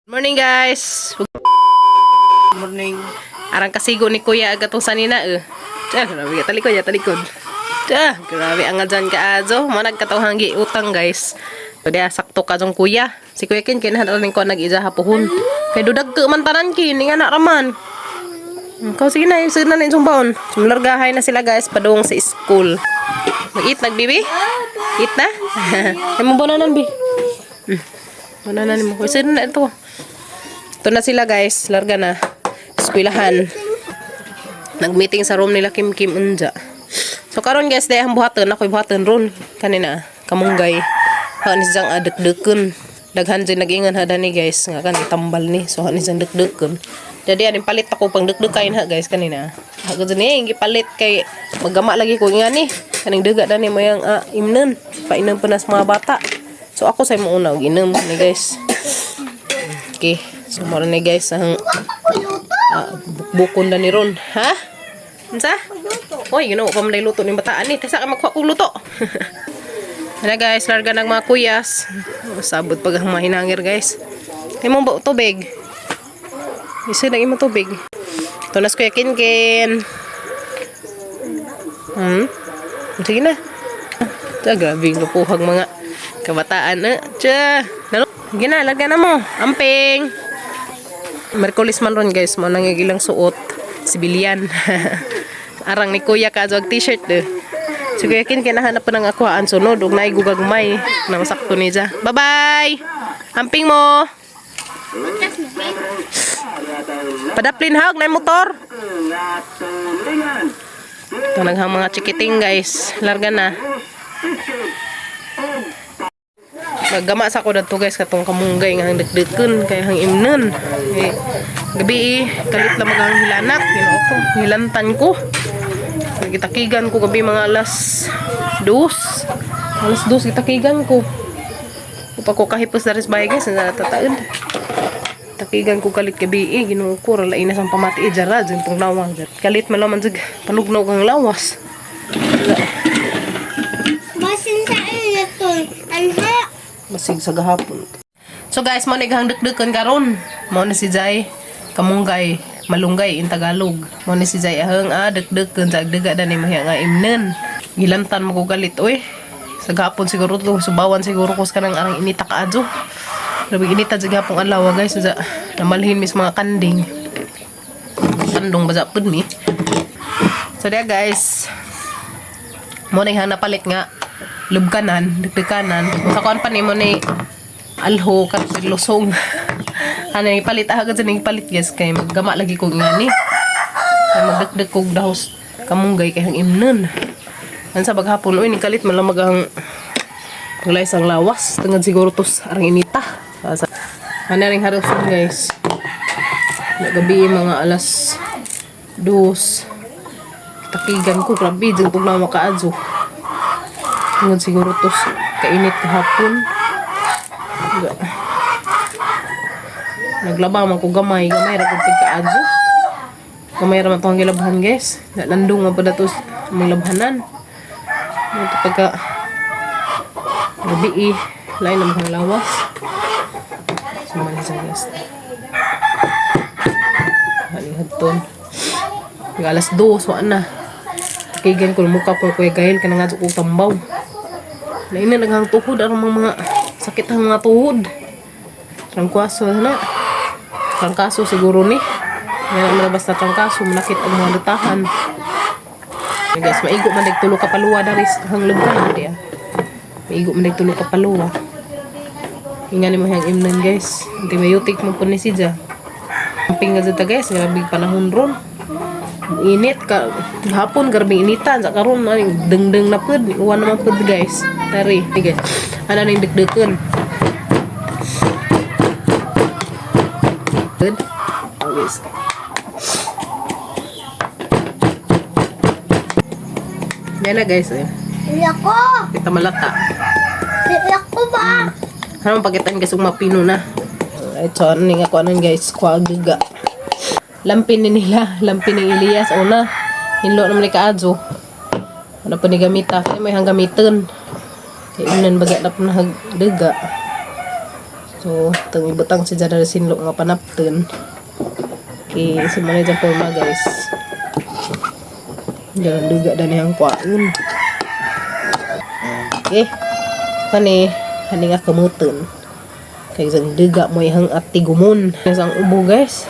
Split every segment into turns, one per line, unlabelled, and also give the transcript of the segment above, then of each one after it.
Morning, guys.
Morning.
Arang kasigo ni Kuya agad tong sanina eh. Tiyan, grabe ka talikod ya talikod. Tiyan, grabe ang dyan ka azo. Manag katawhang utang, guys. So diya sakto ka dong kuya. Si Kuya Ken kinahan ko nag-isa hapuhon. Kay dudag ka man tanan kin, nga na raman. Ikaw sige na, sige na na yung baon. Sumlargahay na sila, guys, padung sa school. Mag-eat nagbibi? Eat na? Ay mo bananan bi. Bananan mo. Sige na ito. Ito na sila, guys, larga na. Eskwelahan. Nag-meeting sa room nila Kim Kim unja. So karon, guys, dahil ang buhaton, ako'y buhaton ron kanina, kamunggay. Ha ni siyang adekdeken. Daghan jud nag-ingon ha dani, guys, nga kani tambal ni. So hani siyang dekdeken. Jadi aning palit ako pang dekdekain ha, guys, kanina. Ha gud ni gipalit kay maggama lagi ko nga ni. Kaning daga dani mayang imnon. Painom pa na sa mga bata. So ako sa mo una og inom ni, guys. Okay. So mao ni, guys, ang bukbukon na ni ron. Ha? Unsa? Oy, ginoo pa man luto ni bataan ni. Tasa ka magkuha kog luto. Ano, guys, larga ng mga kuyas. Sabot pag ang mga hinangir, guys. Imo ba tubig? Isa na imo tubig. Tunas Kuya Kinkin. Sige na. Tsa, grabe yung lupuhag mga kabataan. Eh. Tsa, nalo. Sige na, larga na mo. Amping. Merkulis man ron, guys, mo nang ilang suot sibilyan. Arang ni Kuya ka og t-shirt eh. So Kuya Kin kinahanap pa ng akuhaan sunod ug naay gugagmay na masakto ni ja. Bye-bye. Amping mo. Padaplin hag na motor. Ito naghang mga chikiting, guys. Larga na. Maggama sa ko dadto, guys, katong kamunggay nga hang dikdikon kay hang imnon. Eh, gabi eh, kalit lang maghang hilanak, Ginoo ko, hilantan ko. Gitakigan ko gabi mga alas 2. Alas 2 gitakigan ko. Upa ko kahipos na rin sa bahay, guys, na tataod. Takigan ko kalit gabi eh, Ginoo ko, ralain na sang pamati eh, jara, dyan tong lawang. Kalit man laman jud panugnaw kang lawas. Wala.
Basin sa ito. Anha.
Masig sa gahapon. So guys, mo ni hang dikdikan karon. Mo ni si Jai kamunggay, malunggay in Tagalog. Mo ni si Jai ahang dikdikan sa agdaga dani mahiya nga imnen. Gilantan mo ko galit oy. Sa gahapon siguro to, subawan siguro ko sa kanang arang inita kaadyo. Grabe inita sa gahapon adlaw, guys, sa namalhin mis mga kanding. Kandong baza pud mi. So there, guys, mo na yung napalit nga lubkanan, dikdikanan. Sa kuan pa ni mo ni alho kat lusong. Ano yung palit agad sa ning palit, guys, kay maggama lagi kog nga ni. Kay magdikdik kog dahos kamunggay kay hang imnon. An sa baghapon oy ni kalit malamag ang kulay sang lawas tungod siguro tos arang inita. Sa ano ring haruson, guys. Gabi mga alas 2. Takigan ko, grabe, dyan kong na makaadyo. Tungod siguro tos kainit kahapon. Naglaba man ko gamay, gamay ra kong pagkaadyo. Gamay ra man to ang gilabhan, guys. Landong man pa datos among labhanan. Ito pagka gabi eh, lain na mga lawas. So man siya, guys. Haling hadton. Mga alas 2, wa na. Kigan ko mukha ko kuya gahil ka na nga ko tambaw. Lain na naghang tuhod aron mga sakit ang mga tuhod. Trangkwaso na. Trangkaso siguro ni. Nga na basta trangkaso manakit ang mga lutahan. Ay, guys, maigo man dag tulo ka paluwa dari sa hang lugkan di ah. Maigo man dag tulo ka paluwa. Inga ni mo hang imnan, guys. Antibiotic mo po ni siya. Amping nga dito, guys, grabe panahon ron. Init ka hapon, grabe initan sa karon na dengdeng na pud, uwan naman pud, guys. Tari, hey, guys. Ano ning dikdikon? Good. Oh, guys. Yan na, guys eh.
Lako.
Kita malata.
Lako ba?
Ano pakitan, guys, ug mapino na. Ito, ano nga ko anon, guys, kuha giga. Lampin ni nila, lampin ni Elias una. Hinlo naman ni kaadyo. Ano pa ni gamita? Kaya may hang gamiton. Kay unan baga na pa nahagdaga. So, itong ibutang si Jadar sinlo nga panapton. Okay, si Manay dyan porma, guys. Diyan duga na niyang kwaon. Okay. Kani, hani nga kamuton. Kay isang duga mo ihang atigumon. Isang ubo, guys.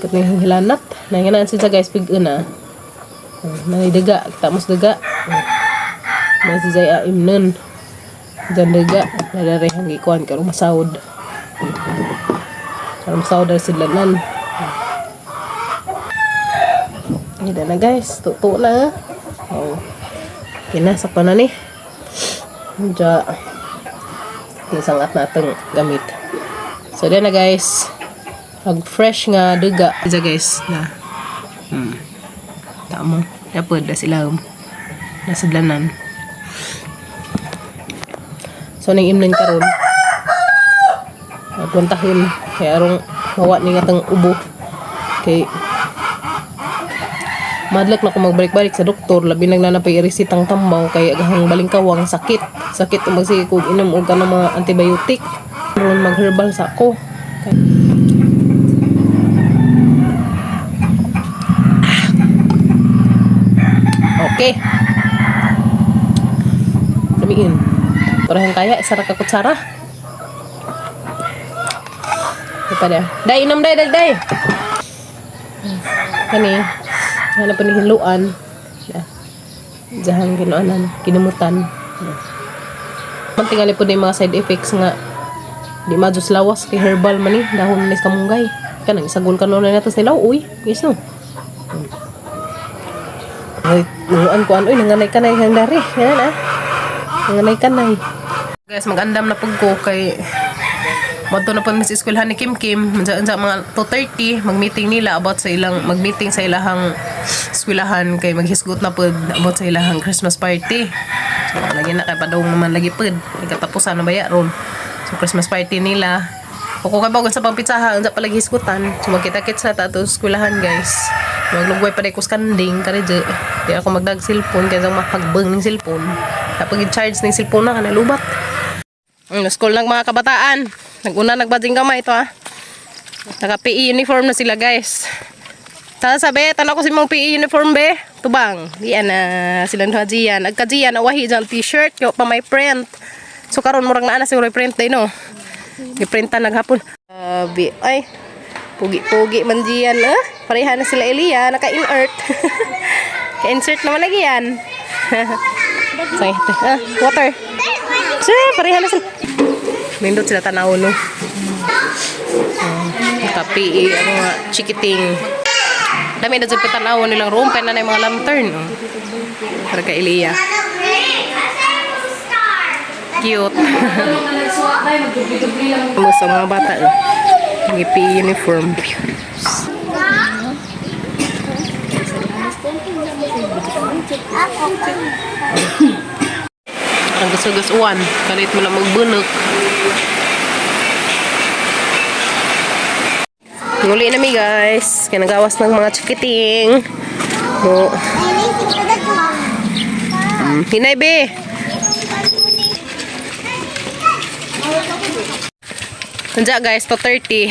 Katong hilanat. Nanginaan siya, guys, pig una. Nanay daga, kita mo sa daga. Mga si Zaya imnon. Diyan daga, nadari hang ikuan karon masawod. Karon masawod na sila nan. Hindi na, guys, tuto na. Oh. Kinasak pa na ni. Diya. Isang at natong gamit. So, diyan na, guys. Pag fresh nga duga. Diya, guys, na. Tama. Dapat na sila. Nasadlanan. So, ning imnon karon. Nagpuntahon. Kaya arong mawa ni nga tang ubo. Kay madlak na ko magbalik-balik sa doktor, labi nang nanapay iresitang tambaw kay agahang balingkawang sakit. Sakit ug magsige kog inom og kanang mga antibiotic. Ron mag-herbal sa ako. Okay. Lamiin. Parehong kaya, isa ra ka kutsara. Ito pa na. Day, inom day, day, day. Kani, hanap pa ni hiluan. Na. Diyahang ginuanan, kinumutan. Na. Mantingali po na yung mga side effects nga di madus lawas kay herbal man ni dahon ni sa kamunggay. Kanang isagol ka noon na natos nila, uy, yes no. Ay, nanguan ko ano, nanganay kanay hang dari. Yan ah. Nanganay kanay. Guys, magandam na pug ko kay Madto na po mi sa eskwelahan ni Kim Kim. Unsa unsa mga 2:30 mag-meeting nila about sa ilang mag-meeting sa ilahang eskwelahan kay maghisgot na pod about sa ilahang Christmas party. So lagi na kay padung naman lagi pod. Katapusan na baya ron. So Christmas party nila. O kung kabagon sa pangpitsaha, unsa pa lagi hisgutan. So magkita-kit sa tato eskwelahan, guys. Maglugway pa ko sa kanding kare di. Di ako magdag cellphone kay sa mapagbang ning cellphone. Kapag i-charge ning cellphone na kana lubat. School ng mga kabataan. Naguna nagbading kamay ito ah. Naka PE uniform na sila, guys. Tara sabi, tanaw ko si mong PE uniform be. Tubang. Diyan na silang duha diyan. Agka diyan awahi diyan t-shirt yo pa may print. So karon murag naa na siguro print day no. Giprintan naghapon. Abi, ay. Pugi-pugi man diyan ah. Pareha na sila Elia, naka-inert. Ka-insert naman lagi yan. Sorry, ah, water. Siya, pareha na sila. Nindot sila tanaw, no? Kapi, ano nga, chikiting. Dami na dyan tanaw nilang room, kaya na na yung mga lantern. Oh. Para kay Elia. Cute. Mo sa mga bata, oh. Ngipi uniform. Ang gusto-gustuan. Kalit mo lang magbunok. Nguli na mi, guys. Kaya nagawas ng mga chikiting. O, hinay be. Nandiyan, guys, to 30.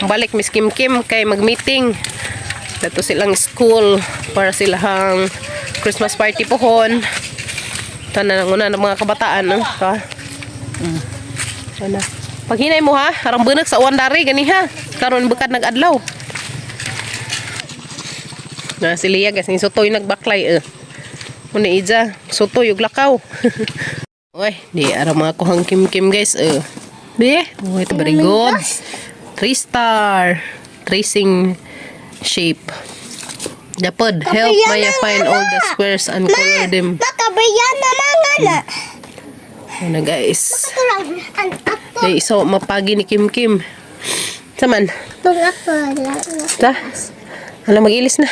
Balik Miss Kim Kim kay mag-meeting. Dato silang school para silahang Christmas party pohon. Tanan ang una ng mga kabataan. No? Ha? Ano? Paghinay mo ha, harang bunag sa uwan dari, gani ha. Karon bukad nag-adlaw. Na si Lia, guys, ni sutoy nagbaklay eh. Muna ija, sutoy ug lakaw. Oy, di ara mga kuhang Kim Kim, guys eh. Di, oh, ito very good. Three star tracing shape. Dapat help Maya find all the squares and color them.
Makabayan na mga na.
Ano, guys?
Turang ang apo.
Ay, iso mapagi ni Kim Kim. Saman.
Tong apo lang.
Ta. Ano, mag-ilis na.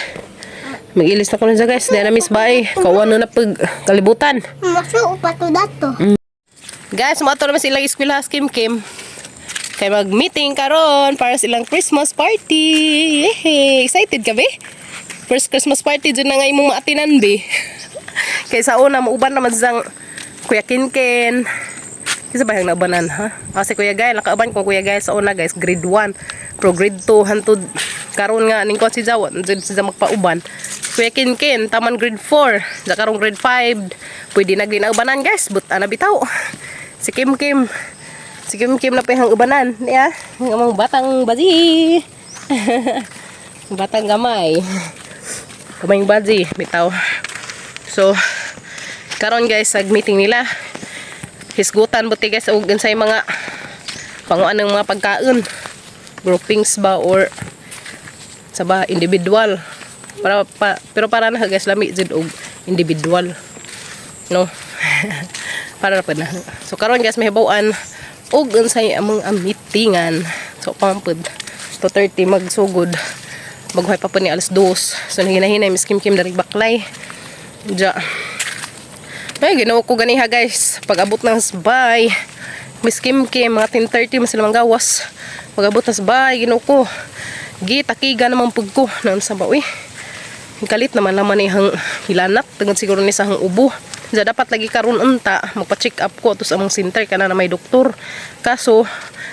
Mag-ilis na ko na siya, guys. Di na miss bay. Kawan na pag kalibutan.
Maso pa to dato.
Guys, mato naman silang eskwela Kim Kim. Kay mag-meeting karon para silang Christmas party. Yehey! Excited ka be? First Christmas party dyan na nga imong maatinan be. Kay sa una, mauban naman siyang Kuya Kinkin. Kinsa ba yung naubanan, ha? Ah, si Kuya Gael, nakauban ko Kuya Gael sa una, guys, grade 1. Pero grade 2 hantod karon nga ning ko si Jawa, jud si Jawa magpauban. Si Kuya Kinkin, taman grade 4. Sa karong grade 5, pwede na gid naubanan, guys. But ana bitaw. Si Kim Kim. Si Kim Kim na pa yung ubanan. Niya, ang among batang baji. Batang gamay. Kamayng baji, bitaw. So, karon guys, ag meeting nila. Hisgutan buti guys og unsay mga panguan ng mga pagkaon. Groupings ba or sa ba individual. Para pa, pero para na guys lami jud og individual. No. Para ra pa na. So karon guys mahibaw-an og unsay among meetingan. So pampud 2:30 magsugod. Maghuhay pa po ni alas 2. So nahinahinay Miss Kim Kim dari baklay. Ja. Ay, ginoo ko ganiha guys. Pag abot ng bay, Miss Kim Kim, mga 10:30 man sila manggawas. Pag abot ng bay, ginoo ko. Gitakiga naman pug ko. Naon sa ba, uy. Kalit naman naman ni hang hilanat. Tungod siguro ni sa hang ubo. Ja, dapat lagi karon unta, magpa-check up ko ato sa among center kana na may doktor. Kaso,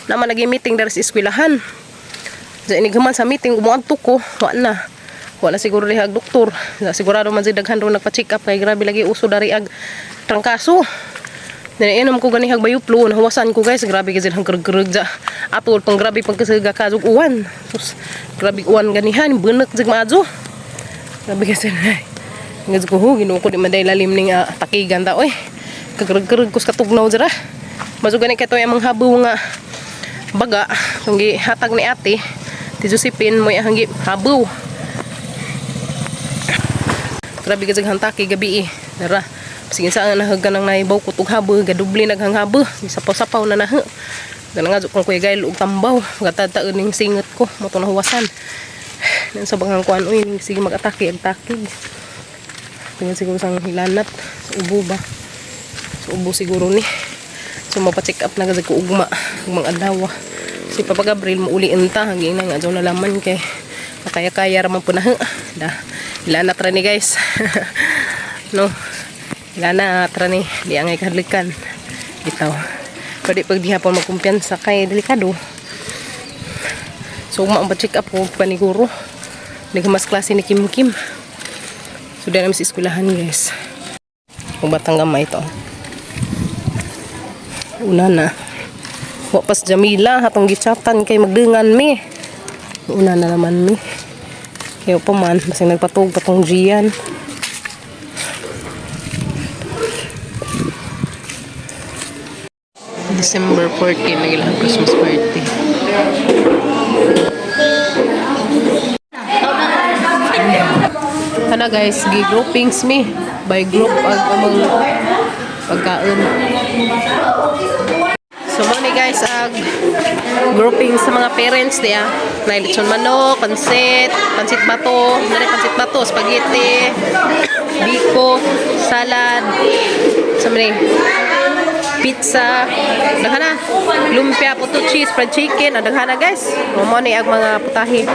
naman lagi meeting diri sa eskwelahan. Diyan inighuman sa meeting, umuadto ko, wa na. Wa na siguro diha ag doktor. Na sigurado man si daghan ro nagpa-check up kay grabe lagi uso dari ag trangkaso. Inom ko gani hag bayuplo, nahuwasan ko guys, grabe kasi hang grug ja. Atol pang grabe pang kasiga kazug uwan. Sus, grabe uwan ganihan, bunak jig maadzo. Grabe kasi ay. Ngad ko ho, Ginoo ko di man day lalim ning takigan ta oy. Kagrug-grug ko sa katugnaw dira. Maso gani kay to among habaw nga baga tong gihatag ni ate ti Josephine mo ang habaw. Grabe ka sa hantaki gabi eh. Dara. Sige saan nahag ka ng naibaw kutog habo, gadubli naghangabo, sapaw-sapaw na naha. Ganang nga kung kuya gail og tambaw, gatataon ning singot ko, mo to nahuwasan. Nan sa bangang kuan uy, ning sige mag-atake ang takig. Tingnan siguro sang hilanat sa ubo ba. Sa ubo siguro ni. So mapa-check up na kasi ko ugma, ugmang adlaw. Si Papa Gabriel muuli unta, hanggang na nga adyaw nalaman kay makaya-kaya ra man po na. Da, hilanat ra ni guys. No. Hilana ra ni, di angay kahadlikan. Bitaw. Pwede pag di hapon magkumpiyansa kay delikado. So ugma ang pa-check up ko paniguro. Hindi ko mas klase ni Kim Kim. So di namin sa eskwelahan guys. Kung batang gamay ito. Una na. Wa pas Jamila hatong gichatan kay magdungan mi. Una na naman mi. Kaya pa man, basing nagpatug patong Gian. December 14, nagilang Christmas party. Kana guys, gi-groupings mi by group ag among pagkaon. So mo ni guys ag grouping sa mga parents niya. Na lechon manok, pansit, pansit bato, nari pansit bato, spaghetti, biko, salad, sa mani, pizza, daghan na. Lumpia, puto cheese, fried chicken, daghan na guys. Mo ni ang mga putahe.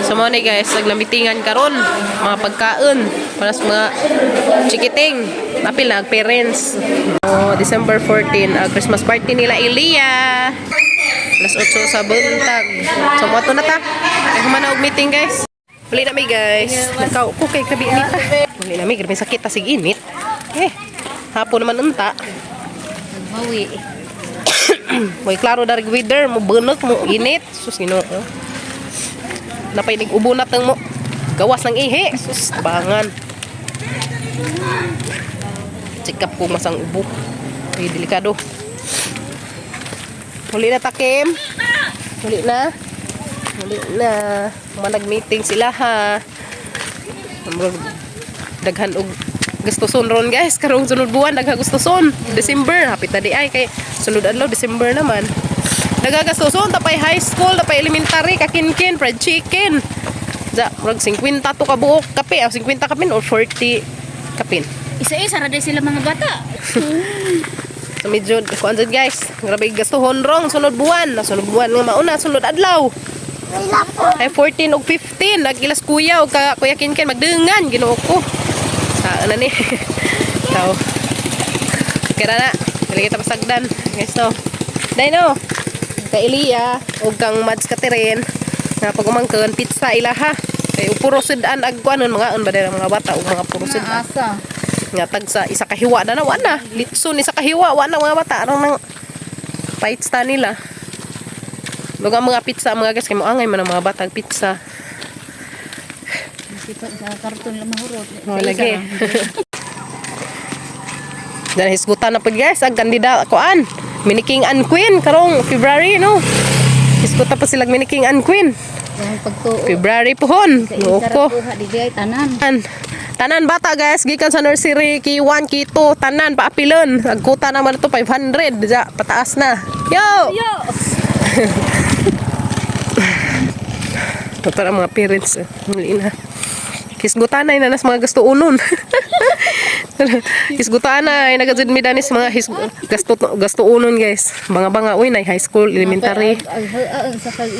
So mo ni guys, naglamitingan karon mga pagkaon para sa mga chikiting. Apil na ang parents. So, December 14, Christmas party nila Elia. Alas 8 sa buntag. So mo na ta. Kay human na og meeting guys. Uli na mi guys. Nakaw ko kay grabe init ta. Uli na mi grabe sakit ta sig init. Eh, hapon naman unta.
Nagbawi.
May klaro darg weather, mo bunot mo init. Sus Ginoo. Napay ubo na tang mo. Gawas ng ihi. Sus bangan. Check up ko masang ubo. Ay delikado. Huli na takim. Huli na. Huli na. Manag-meeting sila ha. Murag daghan og gastuson ron guys karong sunod buwan daghan gustoson December hapit na di ay kay sunod adlaw December naman nagagastuson tapay high school tapay elementary kakinkin fried chicken ja murag 50 to ka buok kape ah, 50 kapin or 40 kapin.
Isa-isa ra sila mga bata.
So medyo kuan jud guys, grabe gastuhon rong sunod buwan, na sunod buwan nga mauna sunod adlaw.
Wala po.
Ay 14 og 15 nagilas kuya og ka, kuya Kinkin magdungan Ginoo ko. Sa ano ni. Tao. Kaya na. Dili kita pasagdan. Guys, no. Dai no. Kay Elia ug kang Mads Catherine nga pag umangkon pizza ilaha. Kay puro sudan ag kuanon mga ba dira mga bata ug mga puro sudan.
Asa.
Nga tag sa isa ka hiwa na na wa na. Litson isa ka hiwa wa na mga bata arang nang pizza nila. Lugar mga pizza mga guys kay moangay man ang mga bata ang pizza.
Sipat sa karton lang mahurot.
Mo lagi. Dahil hisgutan na po guys, ang kandida kuan. Mini King and Queen karong February no. Hisgutan pa sila Mini King and Queen.
Dahil pagtuo.
February pohon.
Sa isa ra
Loko.
kuha di ay tanan.
Tanan. Tanan bata guys, gikan sa nursery K1, K2, tanan paapilon. Agkuta naman ito 500, ja, pataas na. Yo!
Yo.
Totoo ang mga parents. Eh. Muli na. Hisgutanay na nas mga gasto unon. Hisgutanay, nagajud mi danis mga his, gasto gasto unon guys. Mga banga uy nay high school, elementary.
Ag sa kag